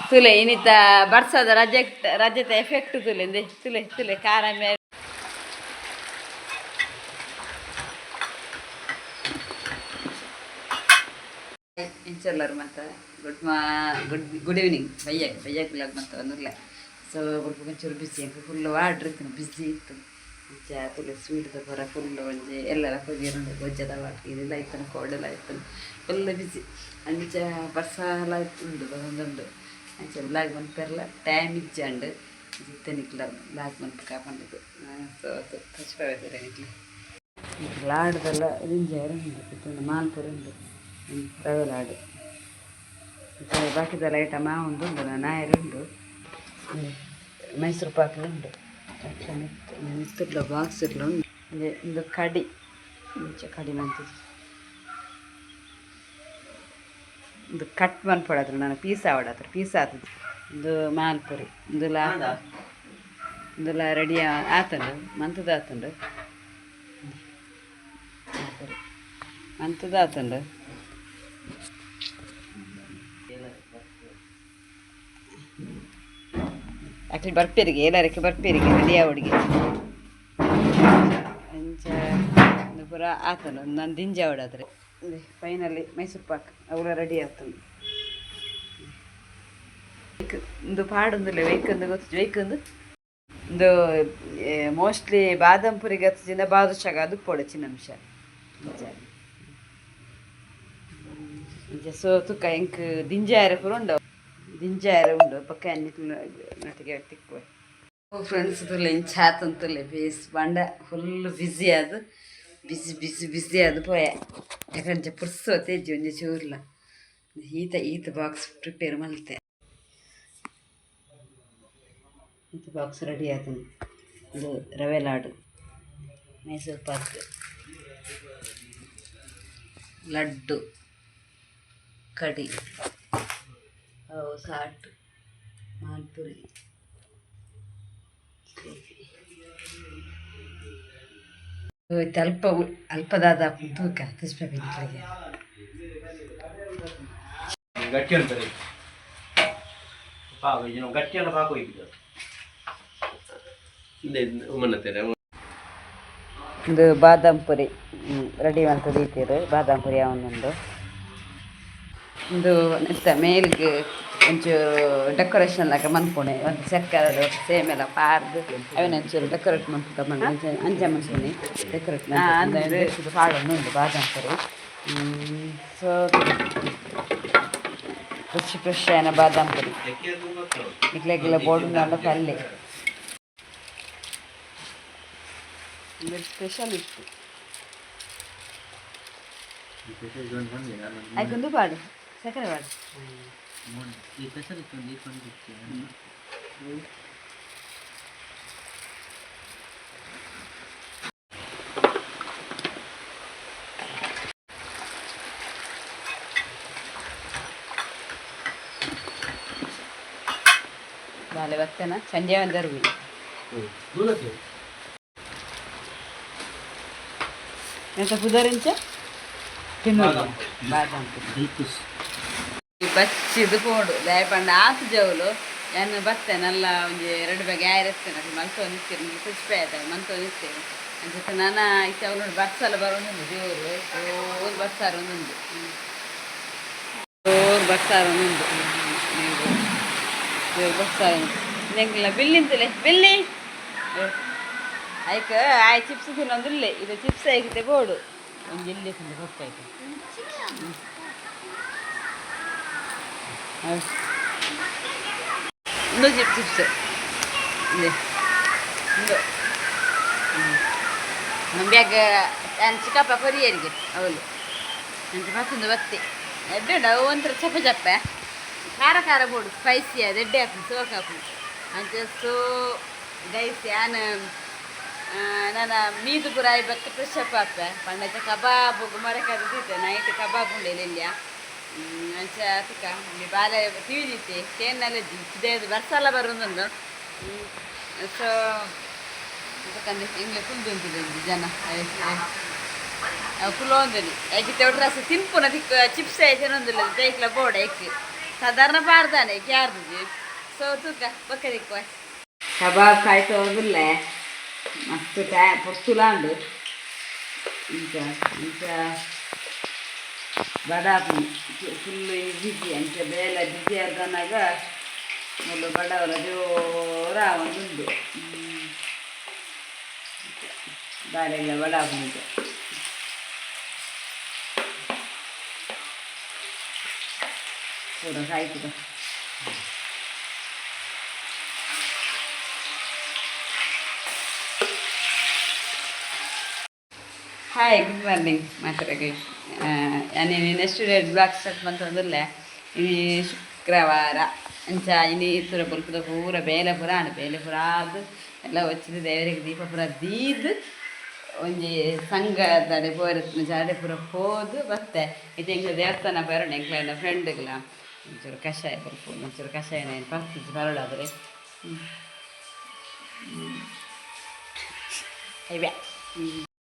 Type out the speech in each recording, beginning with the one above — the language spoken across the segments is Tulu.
ತುಲೆ ಇನ್ನಿತ ಬರ್ಸದ ರಜೆ ರಜೆತ ಎಫೆಕ್ಟ್ ತುಲೆ ಇಂದೆ ತುಲೆ ತುಲೆ ಕಾರ ಮೇಲೆ ಇಂಚಲ್ಲರು ಮತ್ತೆ ಗುಡ್ ಮಾ ಗುಡ್ ಗುಡ್ ಈವ್ನಿಂಗ್ ಬಯ್ಯಾಗ ಬಯ್ಯಾಗ ಬ್ಲಾಗ್ ಮತ್ತೆ ಒಂದಿಲ್ಲ. ಸೊ ಸ್ವಲ್ಪ ಒಂಚೂರು ಬಿಸಿ ಅಂತ ಫುಲ್ ವಾಡ್ರ್ ಇತ್ತು, ಬಿಸಿ ಇತ್ತು. ಅಂಚ ತುಲೆ ಸ್ವೀಟ್ ಪೂರ ಫುಲ್ ಒಂಜಿ ಎಲ್ಲರ ಕೊಯ್ಯರುಂಡು, ಗೊಜ್ಜದ what ಇದೆಲ್ಲ ಇತ್ತು, ಕೋಡೆಲ್ಲ ಇತ್ತು, ಫುಲ್ ಬಿಸಿ. ಅಂಚ ಬರ್ಸಾಲ ಉಂಡು ಒಂದುಂಡು. ಅಂಚ ಬ್ಲಾಗ್ ಮನ್ಪೆರ್ಲ ಟೈಮ್ ಇಜ್ಜಂಡು ಇತ್ತೆ ನಿಕ್ಲ ಬ್ಲಾಗ್ ಮನ್ಪುಕ ಪಂಡದು. ಸೊ ತಚ್ಪವೆ ನಿಕ್ಲೆ ಲಾಡ್ದೆಲ್ಲ ರಿಂಜಾಯರ್ ಉಂಡು, ಇತ್ತೊಂದು ಮಾಲ್ಪುರ ಉಂಡು, ರವೆ ಲಾಡು. ಮತ್ತೆ ಬಾಕಿದೆಲ್ಲ ಐಟಮ್ ಒಂದು ಉಂಡು, ನಾಯರ್ ಉಂಡು, ಮೈಸೂರು ಪಾಕ್ಲು ಉಂಡು, ಮಿತ್ತುಡ್ಲ ಬಾಕ್ಸ್ ಇಡ್ಲ ಉಂಡು. ಇಂದು ಕಡಿ ಇಂಚ ಕಡಿ ಮಂತದ್ದು. ಇಂದು ಕಟ್ ಮನ್ಪೊಡಾತ್ರ ನಾನು ಪೀಸ್ ಆವಡಾತ್ರ ಪೀಸ್ ಆತದ. ಇಂದು ಮಾಲ್ಪುರಿ ಇಂದುಲ ಇಂದುಲ ರೆಡಿ ಆತುಂಡು, ಮಂತದ ಆತುಂಡು, ಮಂತದ ಆತುಂಡು. ಅಕ್ಲಿ ಬರ್ಪೇರಿಗೆ ಎಲ್ಲರಕ್ಕೆ ಬರ್ಪೇರಿಗೆ ರೆಡಿ ಆವಡಿಗೆ. ಅಂಚ ಇಂದು ಪೂರ ಆತುಂಡು, ನಾನು ದಿಂಜ ಆವಡಾದ್ರೆ. ಫೈನಲಿ ಮೈಸೂರು ಪಾಕ್ ಅವುಲ ರೆಡಿ ಆತುಂಡು. ಇಂದು ಪಾಡೊಂದುಲ್ಲೆ ವೆಯ್ಕಂದು ಗೊತ್ತು ವೆಯ್ಕಂದು. ಇಂದು ಮೋಸ್ಟ್ಲಿ ಬಾದಾಮ್ ಪುರಿ ಗತ್ತಿಜಿಂದ ಬಾದುಷಾಗ ಅದು ಪೊಡೆ ಚಿನ್ನಂಶ ಅಂಚ ಅಂಚ. ಸೊ ತುಕ್ಕ ಎಂಕ್ ದಿಂಜಾಯರೆ ಪೂರ ಉಂಡು, ದಿಂಜಾಯರೆ ಉಂಡು ಪಕ್ಕ ನಟಿಗೆ ತಿಕ್ಕುವೆ. ಫ್ರೆಂಡ್ಸ್, ತುಲೆ ಇಂಚ ಆತಂತುಲ್ಲೆ ಫೇಸ್ ಬಂಡ. ಫುಲ್ ಬಿಸಿ ಅದು, ಬಿಸಿ ಬಿಸಿ ಬಿಸಿ ಅದು ಪೋಯ. ಯಾಕಂಚ ಪುರ್ಸು ತೇಜಿ ಒಂಜಿ ಚೂರ್ಲ ಈತ ಈತ ಬಾಕ್ಸ್ ಪ್ರಿಪೇರ್ ಮಲ್ತೆ. ಈತ ಬಾಕ್ಸ್ ರೆಡಿ ಆತನು. ಇದು ರವೆ ಲಾಡು, ಮೈಸೂರು ಪಾಕ್, ಲಡ್ಡು, ಕಡಿ, ಅವು ಸಾಟು, ಮಾಲ್ಪುರಿ, ಜಿಲೇಬಿ. ಅಲ್ಪ ಅಲ್ಪದಾದ ತೂಕ ತುಷ್ಪ ನಿಕ್ಲೆಗೆ. ಗಟ್ಟಿ ಉಂಟು ಪಾಕ ಇದನ್ನು ಗಟ್ಟಿಯನ್ನು ಪಾಕ ಹೋಯ್ತು. ಇದು ಬಾದಾಮ್ ಪುರಿ ರೆಡಿ ಅಂತ ದೀತೀರು. ಬಾದಾಮ್ ಪುರಿ ಅವನೊಂದು ಇಂದು ನೆತ್ತ ಮೇಲ್ಗ್ ಒಂಚೂರು ಡೆಕೋರೇಷನ್ ಲಾಕ ಮನ್ಪುಣೆ. ಒಂದು ಸಕ್ಕರೆ ಸೇಮೆಲ್ಲ ಪಾರ್ದ್ ಅವೆನ ಒಂಚೂರು ಡೆಕೋರೇಟ್ ಮನ್ಪುಕ ಅಂಚ ಅಂಚ ಮನ್ಪುನಿ ಡೆಕೋರೇಟ್ ಪಾಡೊಂದು ಉಂಡು ಬಾದಾಮ್ ಪುರಿ. ಸೊ ಫ್ರೆಶ್ ಫ್ರೆಶ್ ಆಯ್ನ ಬಾದಾಮ್ ಪುರಿ ನಿಕ್ಲೆಗ್ಲ ಬೋಡು ಪಲ್ಲೆ ಸ್ಪೆಷಲ್ ಇತ್ತು. ಆಯ್ಕೊಂದು ಪಾಡು, ಸಕ್ಕರೆ ಪಾಡು. ಬಾಲೆ ಬರ್ತೇನ ಸಂಜೆ ಒಂದರ್ವಿ. ಎಂತ ಪುದರಿಂಚ ತಿನ್ನೋದು ಬಾದಾಮ್ ಪುರಿ ಬಚ್ಚಿದು ಪೋಡು ದಾಯ ಪಂಡ ಆತು ಜೌಲು. ಯಾನ್ ಬತ್ತೆ ನಲ್ಲ ಒಂಜಿ ಎರಡು ಬಗೆ ಆಯ್ರೆತ್ತೇನೆ ಅದು ಮಲ್ತೊಂದು ಇತ್ತೀರಿ ನಿಮಗೆ ಖುಷಿ ಆಯ್ತು ಮಲ್ತೊಂದು ಇತ್ತೇನೆ. ಅಂಚೆ ನಾನ ಇತ್ತೆ ಅವ್ರು ನೋಡಿ ಬರ್ಸಲ ಬರೋದುಂಡು, ಜೋರು ಜೋರು ಬರ್ಸಾರ ಒಂದುಂಡು, ಜೋರು ಬರ್ಸಾರ ಒಂದುಂಡು, ನೀರು ಜೋರು ಬರ್ಸಾರ. ಎಂಕ್ಲ ಬಿಲ್ಲಿಂತಲೇ ಬಿಲ್ಲಿ ಐಕ್ ಆಯ್ ಚಿಪ್ಸ್ ತಿನ್ನೊಂದಿಲ್ಲ. ಇದು ಚಿಪ್ಸ್ ಐಕಿತೆ ಬೋಡು ಒಂಜಿ ಇಲ್ಲಿ ತಿಂದು ಗೊತ್ತಾಯ್ತು. ಇಂದು ಚಿಪ್ಸ್ ಚಿಪ್ಸ್ ಇದೆ ಇಂದು ಬ್ಯಾಗ್ ನಾನು ಚಿಕ್ಕಪ್ಪ ಕೊರಿಯರಿಗೆ ಅವಳು ಅಂಚ ಮತ್ತೊಂದು ಬತ್ತೆ ಎಡ್ಡೆ ಉಂಡು. ಅವು ಒಂಥರ ಚಪ್ಪೆ ಚಪ್ಪೆ ಖಾರ ಖಾರ ಬೋಡು, ಸ್ಪೈಸಿ ಅದು ಎಡ್ಡೆ ಆಪುಂಡು, ಸೋಕ್ ಆಪುಂಡು ಅಂಚ. ಸೊ ಗೈಸ್, ಯಾನ್ ನನ್ನ ಮೀದು ಪೂರ ಬತ್ತ ಫ್ರೆಶ್ ಅಪ್ ಆಪೆ ಪಂಡಚ ಕಬಾಬ್ ಮರಕದ ದೀತೆ. ನೈಟ್ ಕಬಾಬ್ ಉಂಡೆ ಇಲ್ಲಿಯ. ಅಂಚ ತುಕ ಇಲ್ಲಿ ಬಾಲೆ ಟಿವಿ ದೀತೆ ಕೇನ್ನಲ್ಲ ಪಿದಾಯ್ದು ಬರ್ಸಲ್ಲ ಬರೋದುಂಡು. ಸೊ ತುಕಂದೆ ಎಂಗ್ಲೆ ಕುಲ್ದುಂತುದೆ ಒಂಜಿ ಜನ ಕುಲೋಂದಿನಿ. ಐಕಿತ್ತೆ ಒಟ್ರಾಸ ತಿನ್ಪುನ ತಿಕ್ ಚಿಪ್ಸ್ ಐತೆನೊಂದಿಲ್ಲ, ತೈಕ್ಲ ಬೋಡ ಐಕ್. ಸಾಧಾರಣ ಪಾಡ್ದಾನೆ ಕ್ಯಾರ್ದು ಸೊ ತೂಕ ಬೊಕ್ಕ ಕಬಾಬ್ ಕಾಯ್ತೋದಿಲ್ಲ ಮಸ್ತ್ ಟೈ ಪೊರ್ತುಲಾಂಡು ಇಂಚ ಇಂಚ ಬಡಾಪು ಫುಲ್ ಬಿಸಿ ಅಂಚ ಬೇಲೆ ಬಿಸಿ ಆದನಾಗ ಮುಳ್ಳು ಬಡವರ ಜೋರ ಒಂದುಂಡು ಬಾಳೆಲ್ಲ ಬಡಾಪು ಪೂರ ಕಾಯ್ತದ. ಹಾಯ್, ಗುಡ್ ಮಾರ್ನಿಂಗ್ ಮಾತಾಡಕ್ಕೆ. ನಾನು ನೆಕ್ಸ್ಟ್ ಡೇ ಬ್ಲಾಗ್ ಸ್ಟಾರ್ಟ್ ಮಂತೊಂದುಲ್ಲೆ. ಇನಿ ಶುಕ್ರವಾರ. ಅಂಚ ಇನಿ ಇತ್ತರ ಬೊಲ್ಪುದ ಪೂರ ಬೇಲೆ ಪೂರ ಆಂಡ್. ಬೇಲೆ ಪೂರ ಆದ್ ಎಲ್ಲ ವಚ್ಚಿದ್ ದೇವರಿಗೆ ದೀಪ ಪೂರ ದೀದ್ ಒಂಜಿ ಸಂಘದಡೆ ಪೋರತ್ನ ಜಾಡೆ ಪೂರ ಪೋದು ಬತ್ತೆ. ಇತ್ತೆ ಎಂಕ್ಲ ದೇವಸ್ಥಾನ ಬರೋಣ. ಎಂಕ್ಲೆನ ಫ್ರೆಂಡ್ಗ್ಲ ಒಂಚೂರು ಕಷಾಯ ಬರ್ಪು, ಒಂಚೂರು ಕಷಾಯ ನಾನು ಪರ್ತಿಜಿ ಬರೋಡಾದ್ರೆ ಅಯ್ಯ.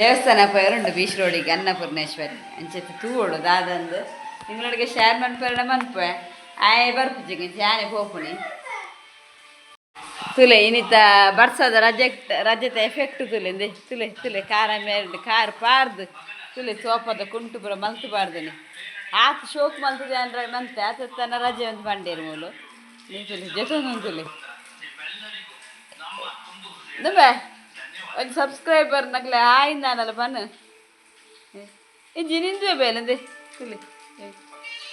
ದೇವಸ್ಥಾನ ಪೇರುಂಡು ಬೀಚ್ ರೋಡಿಗೆ ಅನ್ನಪೂರ್ಣೇಶ್ವರಿ. ಅಂಚೆತ್ತು ತೂವೊಡು ದಾದಂದು ನಿಂಗಳೊಡಿಗೆ ಶೇರ್ ಮನ್ಪೆರಡ ಮನ್ಪೆ ಆಯೆ ಬರ್ಪುಜಿ ಜಾನೆ ಪೋಪುಣಿ. ತುಲೆ ಇನಿತ ಬರ್ಸದ ರಜೆ, ರಜೆತ ಎಫೆಕ್ಟ್ ತುಲೆ ಇಂದೆ. ತುಲೆ ತುಲೆ ಕಾರ ಮೇರ್ಡ್ ಕಾರ್ ಪಾರ್ದು ತುಲೆ ಸೋಪದ ಕುಂಟು ಪೂರ ಮಲ್ತು ಪಾರ್ದನೆ. ಆತ್ ಶೋಕ್ ಮಲ್ತದೆ ಅಂದ್ರೆ ಮಂತೆ ಆತ ತನ್ನ ರಜೆ ಒಂದು ಬಂಡೇರು ಮೂಲು. ನೀ ತುಲೆ ಜೊತೆ ತುಲೆ ದುಂಬೆ ಒಂದು ಸಬ್ಸ್ಕ್ರೈಬರ್ ನಗ್ಲೆ ಆಯಿಂದಾನಲ್ಲ ಬನ್ನ ಇಜ್ಜಿ ನಿಂದುವೆ ಬೇಲಂದೆ. ತುಲೆ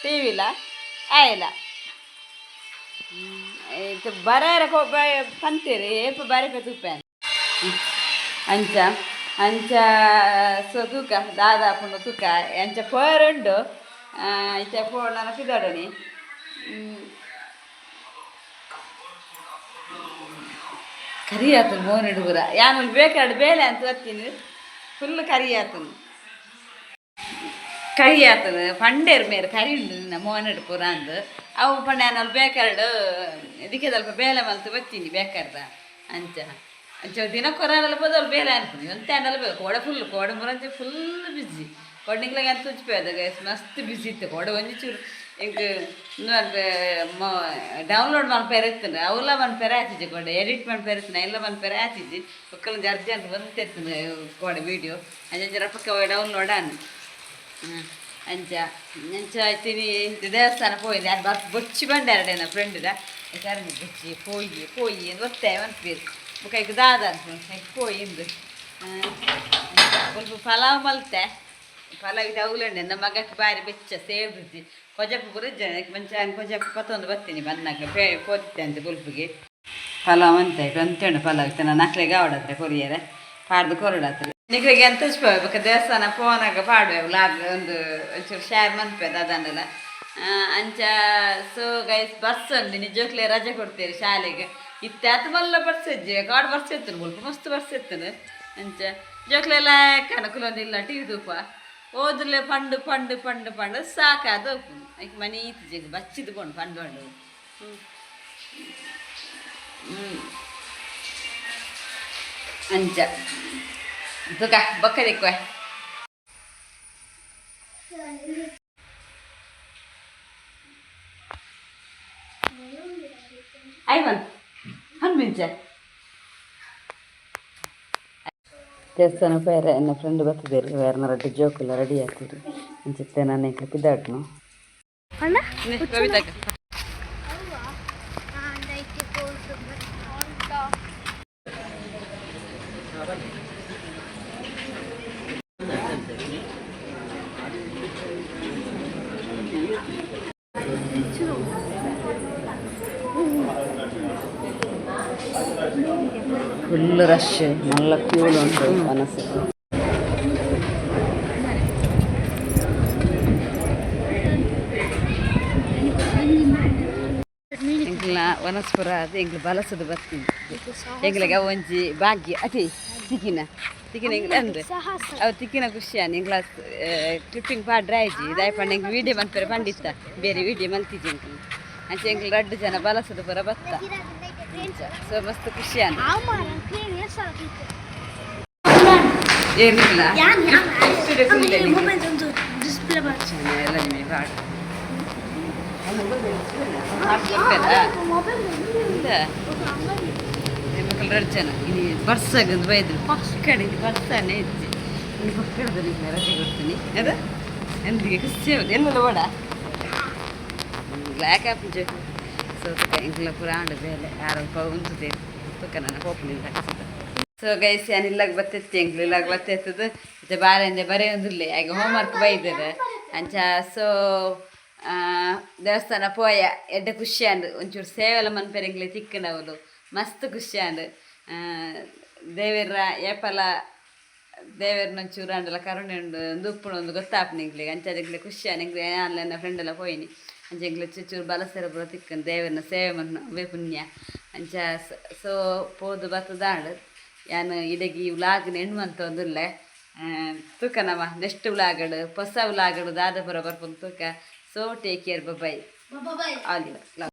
ಟಿ ವಿಲ ಆಯಿಲ್ಲ ಬರಾರ ಪಂತೀರಿ ಏಪ ಬಾರಿ ತುಪ್ಪೆ ಅಂಚ ಅಂಚ. ಸೊ ತೂಕ ದಾದಾ ಪುಂಡು ತೂಕ ಅಂಚ ಪೋರುಂಡು ಇತ್ತೆ ಪೋಣ ಪಿದಾಡೋನಿ. ಕರಿ ಆತನು ಮೋನೆಡು ಪೂರ. ಯಾನ್ ಬೇಕಾಡ್ ಬೇಲೆ ಅಂತ ಬತ್ತೀನಿ. ಫುಲ್ ಕರಿ ಆತನು, ಕರಿ ಆತನು. ಪಂಡೇರು ಮೇರು ಕರಿ ಉಂಡು ನಿನ್ನ ಮೋನೆಡು ಪೂರ ಅಂದು. ಅವು ಪಂಡ ಯಾನ್ ಬೇಕಾರ್ಡು ಇದಕ್ಕೆ ಸ್ವಲ್ಪ ಬೇಲೆ ಮಲ್ತು ಬತ್ತೀನಿ ಬೇಕಾರ್ದ. ಅಂಚ ಅಂಚ ದಿನ ಕೊರಾನಲ್ಲ ಬದಲು ಬೇಲೆ ಅನ್ಪುನಿ ಒಂತೆ ಅನ್ನಲ್ಲ ಬೇಕು. ಕೋಡೆ ಫುಲ್ ಕೋಡೆ ಮುರಂಚೆ ಫುಲ್ ಬಿಜಿ. ಕೊಡಿಂಗ್ಲಾಗ ಅಂತ ತುಚ್ಪೆ ಗೈಸ್. ಮಸ್ತ್ ಬಿಸಿ ಇತ್ತು ಕೋಡೆ. ಒಂಜಿ ಚೂರು ಎಂಕ್ ಡೌನ್ಲೋಡ್ ಮನ್ಪೆರೆ ಇತ್ತುಂಡು, ಅವುಲ ಮನ್ಪೆರೆ ಆತಿಜಿ. ಕೋಡೆ ಎಡಿಟ್ ಮನ್ಪೆರೆ ಇತ್ತು, ಎಲ್ಲ ಮನ್ಪೆರೆ ಆತಿಜಿ. ಬೊಕ್ಕಲೊಂಜಿ ಅರ್ಜೆಂಟ್ ಬಂತೆತ್ತುಂಡು ಕೋಡೆ ವೀಡಿಯೋ. ಅಂಚ ರಪಕ್ಕ ಡೌನ್ಲೋಡ್ ಆನ್. ಅಂಚ ಅಂಚ ಇತ್ತಿನಿ ದೇವಸ್ಥಾನ ಪೋಯಿದೆ. ಅದು ಬರ್ ಬೊಚ್ಚಿ ಬಂಡೆ ಫ್ರೆಂಡ್ದ ಕರಂಜಿ ಬೊಚ್ಚಿ ಪೋಯಿ ಪೋಯಿ ಎಂದು ಒತ್ತೆ ಮನ್ಪೀರು. ಬೊಕ ಐಕ್ ದಾದ ಅನ್ಪುಂಡು ಐಕ್ ಪೋಯಿ ಇಂದು. ಸ್ವಲ್ಪ ಪಲಾವ್ ಮಲ್ತೆ. ಪಲಾವ್ ಇದು ಅವುಲಂಡೆ ನಮ್ಮ ಮಗಕ್ಕೆ ಬಾರಿ ಬೆಚ್ಚ ಸೇರ್ದಿಜ್ಜಿ. ಕೊಜಪು ಪೂರ ಇಜ್ಜ ಮಂಚ. ಕೊಜಪು ಪತ್ತೊಂದು ಬತ್ತೀನಿ ಬನ್ನಾಗ ಪೇ ಪೋದಿತ್ತೆ ಅಂತ ಬೊಲ್ಪುಗೆ. ಪಲಾವ್ ಅಂತ ಅಂತೇಳು ಪಲಾವ್ ಇತ್ತೆ ನಾನು ಅಕ್ಲೆಗೆ ಆವಡತ್ರೆ ಕೊರಿಯರೆ ಪಾಡ್ದು ಕೊರಡಾತ್ರೆ. ನಿಕ್ಲೆಗೆ ಎಂತ ಬೊಕ ದೇವಸ್ಥಾನ ಪೋನಾಗ ಪಾಡುವೆ ವ್ಲಾಗ್ ಒಂದು ಒಂಚೂರು ಶೇರ್ ಮನ್ಪೆ ದಾದಾಂಡಲ ಅಂಚ. ಸೊ ಗೈಸ್, ಬಸ್ ಉಂಡು. ನಿಜೋಕ್ಲೆ ರಜೆ ಕೊಡ್ತೀರಿ ಶಾಲೆಗೆ. ಇತ್ತೆ ಆತ ಮಲ್ಲ ಬರ್ಸ್ ಇಜ್ಜಿ. ಕಾಡು ಬರ್ಸ್ ಇತ್ತು ಮುಲ್ಪ ಮಸ್ತ್ ಬರ್ಸ್ ಇತ್ತು. ಅಂಚ ಜೋಕ್ಲೆಲ್ಲ ಕನಕುಲೊಂದಿಲ್ಲ ಟಿವಿ ತೂಪ ಓದ್ಲೆ ಪಂಡು ಪಂಡು ಪಂಡು ಪಂಡು ಸಾಕಾದ ಐಕ್ ಮನೆ ಇತ್ತು ಬಚ್ಚಿದ್ದು ಕೊಂಡು ಪಂಡು ಪಂಡು. ಹ್ಞೂ ಅಂಚ ತುಕ ಬೊಕ್ಕ ದಿಕ್ವೆ. ಐವನ್ ಹನ್ಮಿಂಚೆ ದೇವಸ್ಥಾನ ಬೇರೆ ಎನ್ನ ಫ್ರೆಂಡ್ ಬರ್ತದೆ. ಬೇರೆ ರೆಡ್ಡಿ ಜೋಕುಲ್ಲ ರೆಡಿ ಆಗ್ತೀರಿ ಅಂಚಿತ್ತೆ. ನಾನು ಎಂಕ್ಲೆ ಪಿದಾಡ್ನು ಕವಿತಾಕ. ಫುಲ್ ರಶ್, ಮಲ್ಲ ಕ್ಯೂ ಉಂಟು ಮನಸ್ಸು. ಎಂಕ್ಲ ವನಸ್ಪುರ ಅದು ಎಂಕ್ಲ ಬಲಸದು ಬರ್ತೀನಿ. ಎಂಕ್ಲೆಗೆ ಒಂಜಿ ಭಾಗ್ಯ ಅತಿ ತಿಕ್ಕಿನ ತಿಕ್ಕಿನ ಎಂಕ್ಲ ಅಂದ್ರೆ ಅವು ತಿಕ್ಕಿನ ಖುಷಿಯಾನ. ಎಂಕ್ಲ ಕ್ಲಿಪ್ಪಿಂಗ್ ಪಾಡ್ರೆ ಆಯ್ಜಿ ಇದಾಯ್ ಪಂಡ ಎಂಕ್ ವೀಡಿಯೋ ಮನ್ಪೆರೆ ಪಂಡಿತ್ತ ಬೇರೆ ವೀಡಿಯೋ ಮಲ್ತಿಜಿ ಎಂಕ್ಲ. ಅಂಚ ಎಂಕ್ಲ ರಡ್ಡು ಜನ ಬಲಸದು ಪೂರ ಬತ್ತ. ಸೊ ಮಸ್ತ್ ಖುಷಿಯಾನ. ಏನಿಲ್ಲ. ಡಿಸ್ಪ್ಲೇ. ಎಲ್ಲ ನಿಮಗೆ ಪಾಡು. ಮಕ್ಕಳು ಎರಡು ಜನ. ಇಲ್ಲಿ ಬರ್ಸಾಗಂದು ಬೈದ್ರು ಪಕ್ಕಡೆ. ಇಲ್ಲಿ ಬರ್ಸಾನೆ ಇಜ್ಜಿ. ಇನ್ನು ಪಕ್ಕಡದ ನಿಮಗೆ ರಜೆ ಕೊಡ್ತೀನಿ. ಅದ ಎಂದಿಗೆ ಖುಷಿ ಆಗುದು ಎನ್ನೆಲ್ಲ ಬೇಡ. Black app. ಸೊ ಎಂಕ್ಲ ಪೂರ ಆಂಡ್ ಬೇಲೆ ಯಾರು ಉಂತುದೆ ತುಕ್ಕ ನನ್ನ ಪೋಪುನಿಂದ. ಸೊ ಗೈಸ್, ಯಾನ್ ಇಲ್ಲಾಗ ಬತ್ತೆತ್ತಿ. ಎಂಕ್ಲು ಇಲ್ಲಾಗ ಬತ್ತೆತ್ತದು. ಮತ್ತೆ ಬಾಲೆಂದೆ ಬರೆಯೊಂದಿಲ್ಲ ಆಗ ಹೋಮ್ವರ್ಕ್ ಬೈದದ ಅಂಚ. ಸೊ ದೇವಸ್ಥಾನ ಪೋಯ, ಎಡ್ಡೆ ಖುಷಿ ಆಂಡ್. ಒಂಚೂರು ಸೇವೆಲ ಮನ್ಪೆರೆ ಎಂಕ್ಲೆ ತಿಕ್ಕಂಡವಲು, ಮಸ್ತ್ ಖುಷಿ ಆಂಡ್. ದೇವೆರ ಏಪಲ ದೇವೆರ್ನ ಒಂಚೂರು ಆಂಡಲ ಕರುಣೆ ಉಂಡು ಒಂದು ಉಪ್ಪುಂಡು ಒಂದು ಗೊತ್ತಾಪುಂಡು ಎಂಕ್ಲೆಗ್. ಅಂಚ ಎಂಕ್ಲೆ ಖುಷಿ ಆಂಡ್. ಎಂಕ್ಲೆ ಆನ್ಲೈನ್ ಫ್ರೆಂಡ್ ಎಲ್ಲ ಪೋಯಿನಿ. ಅಂಚ ಎಂಕ್ಲೆ ಚೂರು ಬಲಸೆರ ಪೂರ ತಿಕ್ಕಂಡು. ದೇವೆರ್ನ ಸೇವೆ ಮನ್ಪುನ ಅವೇ ಪುಣ್ಯ ಅಂಚ. ಸೊ ಪೋದು ಬತ್ತದಾಂಡ್. ಯಾನ್ ಇಡೆಗ್ ಈ ವ್ಲಾಗ್ನ ಎಂಡ್ ಮಂತೊಂದುಲ್ಲೆ. ತೂಕ ನಮ ನೆಕ್ಸ್ಟ್ ವ್ಲಾಗಡ್, ಹೊಸ ವ್ಲಾಗಡ್ ದಾದ ಪೂರ ಬರ್ಪುಂಡು ತೂಕ. So take care, bye. Bye. All.